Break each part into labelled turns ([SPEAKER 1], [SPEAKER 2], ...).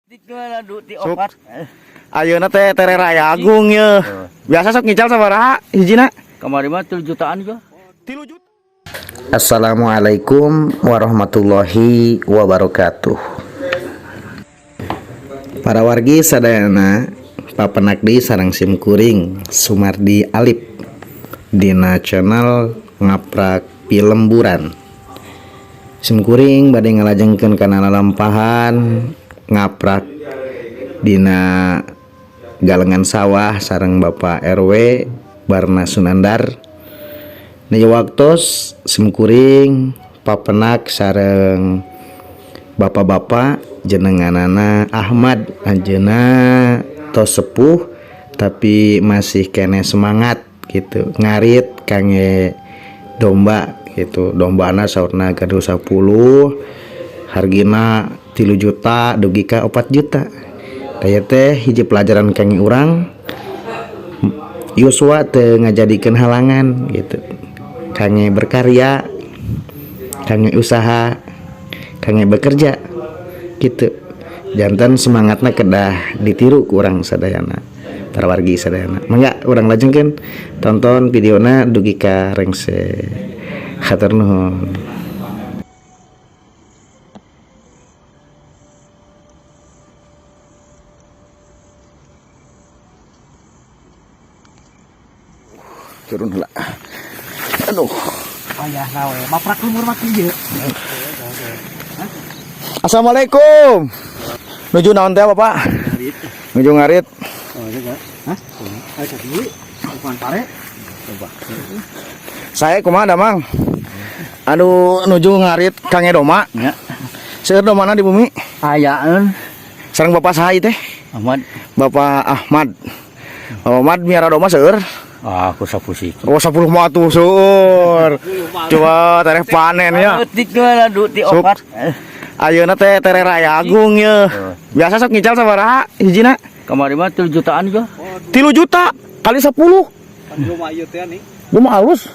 [SPEAKER 1] Sok. Ayeuna teh tere raya agung ye. Biasa sok ngical sabaraha hijina?
[SPEAKER 2] Kamari mah 3 jutaan juga.
[SPEAKER 1] 3 juta.
[SPEAKER 3] Assalamualaikum warahmatullahi wabarakatuh. Para wargi sadayana, papenak di sareng sim kuring Sumardi Alip dina channel Ngaprak Pilemburan. Sim kuring bade ngalajengkeun kana lalampahan ngaprak dina galengan sawah sareng Bapak RW Barna Sunandar. Nih waktos sim kuring papenak sareng bapak-bapak jenenganana Ahmad, anjeunna tos sepuh tapi masih kene semangat gitu ngarit kangge domba gitu. Dombana saurna gaduh 10, hargina 3 juta dugi ka 4 juta. Taya teh hiji pelajaran kangge urang, yuswa teu ngajadikeun halangan gitu kangge berkarya, kangge usaha, kangge bekerja gitu. Janten semangatna kedah ditiru ku urang sadayana, para wargi sadayana. Mangga urang lajengkeun tonton videona dugi ka rengse. Hatur nuhun.
[SPEAKER 1] Turun heula. Aduh.
[SPEAKER 2] Ayah nawe, maprak lumur mah kieu.
[SPEAKER 1] Assalamualaikum. Nuju naon teh Bapak? Nuju ngarit.
[SPEAKER 2] Oh, iya, hah? Ayo tadi, bukan pare. Coba.
[SPEAKER 1] Saya kumaha Mang? Aduh, nuju ngarit kangge doma.
[SPEAKER 2] Ya.
[SPEAKER 1] Seueur domana di bumi?
[SPEAKER 2] Ayaan
[SPEAKER 1] Sareng Bapak saha ieu teh?
[SPEAKER 2] Ahmad.
[SPEAKER 1] Bapak Ahmad. Bapak Ahmad miara doma seueur?
[SPEAKER 2] Ah, aku sapu sih.
[SPEAKER 1] Oh, 10 mah atuh seueur. Coba tereh panen ya.
[SPEAKER 2] Eutik lah du ti
[SPEAKER 1] Sok.
[SPEAKER 2] opat.
[SPEAKER 1] Ayeuna teh tere raya agung ye. Biasa sok ngical sabaraha hijina?
[SPEAKER 2] Kamari mah 3 jutaan juga.
[SPEAKER 1] 3 juta kali 10.
[SPEAKER 4] Rumah ieu teh nih,
[SPEAKER 1] Rumah halus.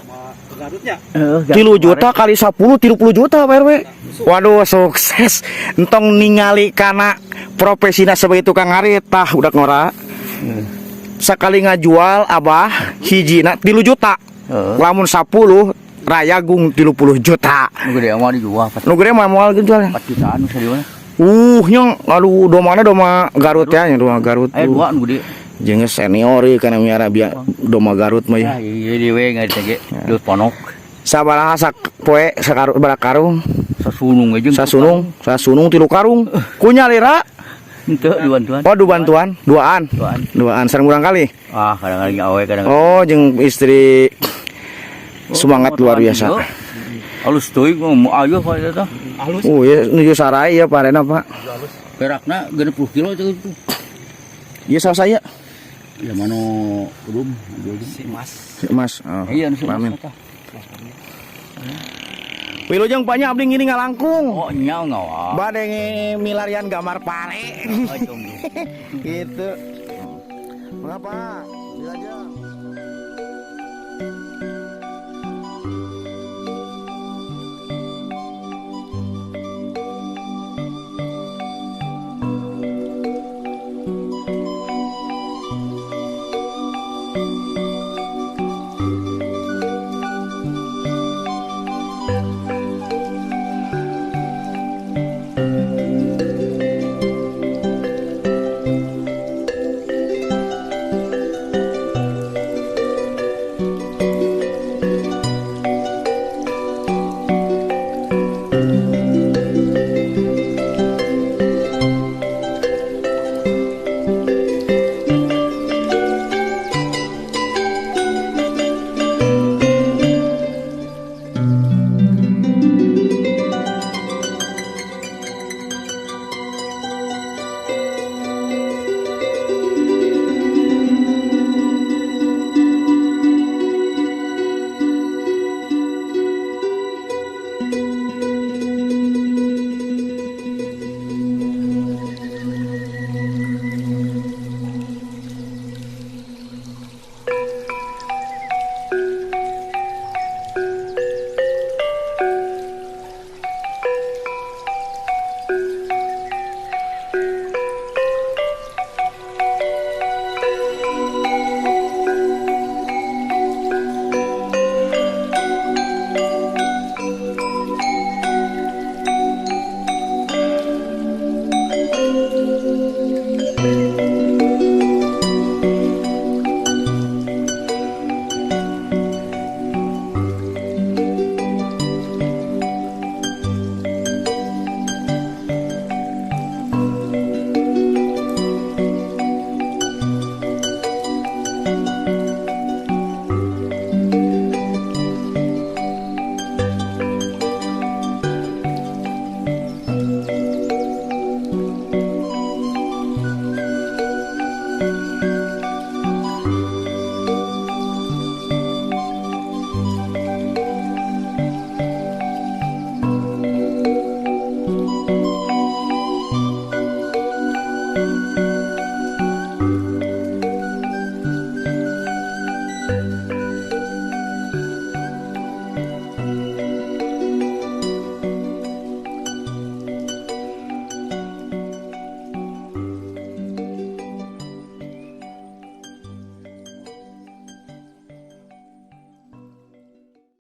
[SPEAKER 4] Garutnya.
[SPEAKER 2] Heeh.
[SPEAKER 1] 3 juta kali 10, 30 juta Pak RW. Waduh, sukses. Entong ningali kana profesina sebagai tukang ngarit tah udah ngora. Sekali ngajual abah hijina 3 juta.
[SPEAKER 2] Heeh.
[SPEAKER 1] Lamun 10 rayagung 30 juta.
[SPEAKER 2] Nu gede mah dijual
[SPEAKER 1] Nu gede mah moal jualnya.
[SPEAKER 2] 4 jutaan nu serius.
[SPEAKER 1] Nyong, aduh, domana doma Garut ya, nya doma Garut.
[SPEAKER 2] Aya dua nu gede.
[SPEAKER 1] Jeung senior ieu kana miara bia doma Garut mah
[SPEAKER 2] Ya,
[SPEAKER 1] ya.
[SPEAKER 2] iya dewe ngarit ge. Dua ponok.
[SPEAKER 1] Sabaraha sak poe sakaru barak karung?
[SPEAKER 2] Sasunung aja.
[SPEAKER 1] Sasunung, sasunung 3 karung. Kunya lira?
[SPEAKER 2] Henteu duan-duan.
[SPEAKER 1] Oh, du bantuan, duaan.
[SPEAKER 2] Duaan.
[SPEAKER 1] Duaan sareng urang kali.
[SPEAKER 2] Ah, kadang-kadang awe kadang.
[SPEAKER 1] Oh, jeung istri semangat luar biasa.
[SPEAKER 2] Halus teuing mau ayo Pak eta.
[SPEAKER 4] Halus.
[SPEAKER 1] Oh, iya nuju sarai ya parena, Pak.
[SPEAKER 2] Perakna 60 kilo itu.
[SPEAKER 1] Ieu salah saya.
[SPEAKER 2] Ya mano belum.
[SPEAKER 4] Si Mas.
[SPEAKER 1] Mas. Oh,
[SPEAKER 2] Iya, nu si Mas
[SPEAKER 1] amin.
[SPEAKER 2] eta.
[SPEAKER 1] Wilujeng banyak abdi ngini ngalangkung.
[SPEAKER 2] Oh, nya ngawa.
[SPEAKER 1] Bade milarian gambar pare.
[SPEAKER 2] Oh, jom.
[SPEAKER 1] Gitu. Mengapa? Wilujeng.